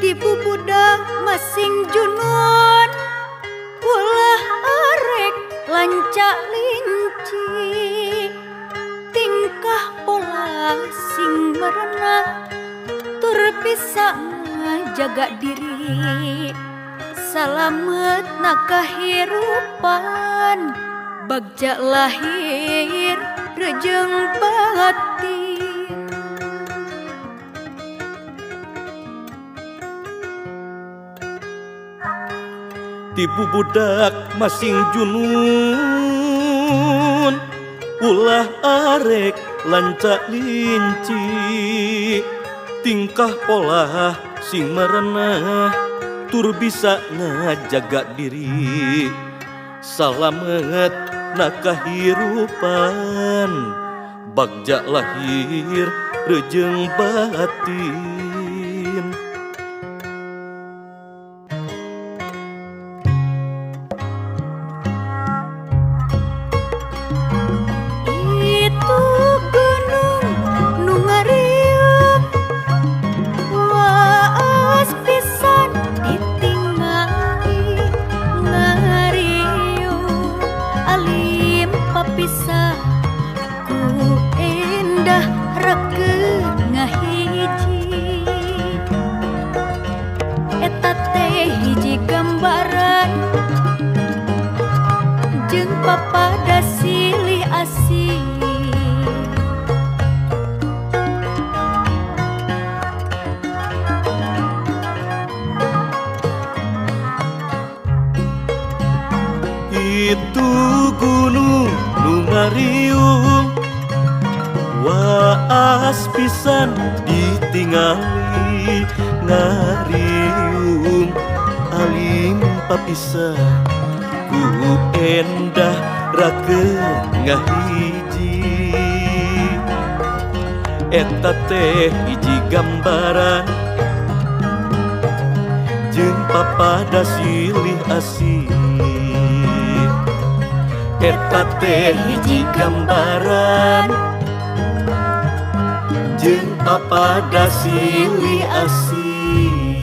Ti budak masing junun ulah arek lancak linci tingkah pola sing merenah tur bisa ngajaga diri salamet na kahirupan bagja lahir rejeng batin. Tipu budak masing junun ulah arek lancak linci tingkah pola sing merenah tur bisa ngajaga diri salamet na kahirupan bagja lahir rejeng batin. Itu gunung nu ngariung waas pisan ditingali ngariung alim papisah ku endah rakeut ngahiji eta teh hiji gambaran jeung papada silih asih. Itu gunung nu ngariung waas pisan ditingali ngariung alim papisah ku endah rakeut ngahiji eta teh hiji gambaran jeung papada silih asih eta teh hiji gambaran jeung papada silih asih.